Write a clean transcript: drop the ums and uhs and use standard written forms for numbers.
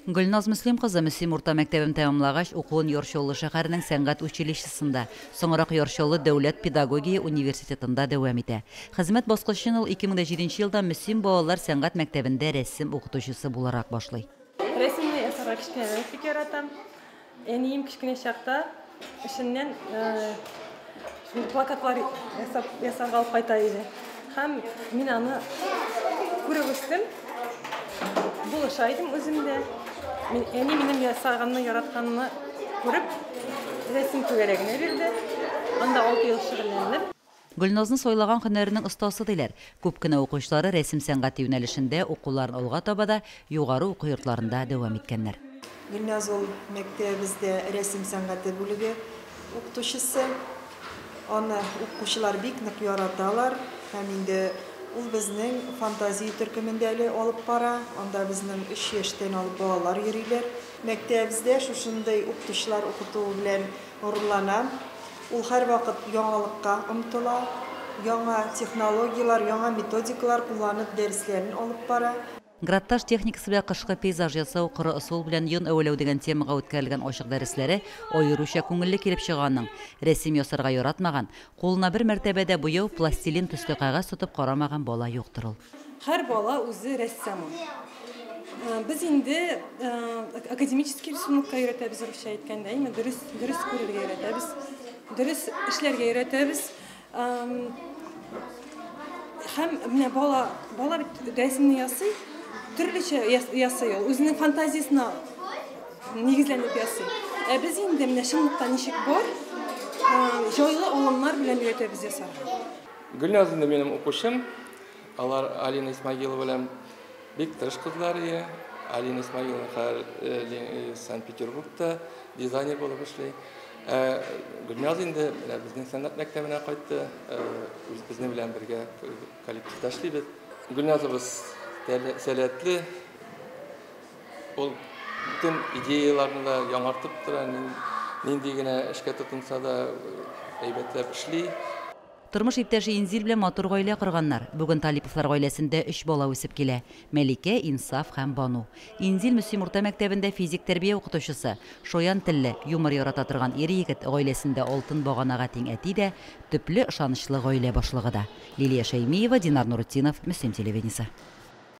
Гөлназ Мөслим кызы Мөслим урта мәктәбен тәмамлагач, укуын Яр Чаллы шәһәренең сәнгать училищесында, соңрак Яр Чаллы дәүләт педагогия университетында дәвам итә. Хезмәт баскычын ул 2007 елда Мөслим балалар сәнгать мәктәбендә рәсем укытучысы буларак башлый. Рәсемне ясарга кечкенәдән үк бик яратам. Әнием кечкенә чакта эшеннән шундый плакатлар ясап ясарга алып кайта иде. Һәм мин аны күреп үстем. Булыша идем үзем дә. Мин, әни минем ясаганны яратканны күреп, рәсем түгәрәгенә бирде. Анда 6 ел шөгыльләндем. Гөлназны сайлаган һөнәренең остасы диләр. Күп кенә укучылары рәсем сәнгате юнәлешендә укуларын алга таба да югары уку йортларында дәвам иткәннәр. Гөлназ ул мәктәбебездә рәсем сәнгате бүлеге укытучысы. Аны укучылар бик нык яраталар һәм инде ул безнең фантазия төркемендә әле алып бара. Анда безнең 3 яшьтән алып балалар йөриләр. Мәктәбебездә шушындый укытучылар укытуы белән горурланам. Ул һәрвакыт яңалыкка омтыла, яңа технологияләр, яңа методикалар кулланып дәресләрен алып бара. Граттаж техникасы белән кышкы пейзаж ясау, коры ысул белән йон әвәләү дигән темага үткәрелгән ачык дәресләре аеруча күңелле килеп чыга аның. Рәсем ясарга яратмаган, кулына бер мәртәбә дә буяу, пластилин төсле кәгазь тотып карамаган бала юктыр ул. Һәр бала үзе рәссам ул. Без инде академический рисунокка өйрәтәбез, русча әйткәндә, әйме, дөрес, дөрес күрергә өйрәтәбез, дөрес эшләргә өйрәтәбез. Һәм менә бала, бала бит рәсемне ясый, төрлечә ясый ул, үзенең фантазиясенә нигезләнеп ясый. Ә без инде менә чынлыкта ничек бар, җайлы алымнар белән өйрәтәбез ясарга. Гөлназ инде минем укучым. Алар Алина Исмагилова белән бик тырыш кызлар ие. Алина Исмагилова хәзер Санкт-Петербургта дизайнер булып эшли. Гөлназ инде менә безнең сәнгать мәктәбенә кайтты. Үз безнең белән бергә коллективта эшлибез. Гөлназыбыз сәләтле. Ул бөтен идеяларны да яңартып тора, нинди генә эшкә тотынса да әйбәтләп эшли. Тормыш иптәше Инзил белән матур гаилә корганнар. Бүген Талиповлар гаиләсендә 3 бала үсеп килә. Мәликә, Инсаф һәм Бану. Инзил Мөслим урта мәктәбендә физик тәрбия укытучысы. Шаян телле, юмор ярата торган ир егет гаиләсендә алтын баганага тиң әти дә, төпле ышанычлы гаилә башлыгы да. Лилия Шәймиева, Динар Нурутдинов, Мөслим телевидениесе.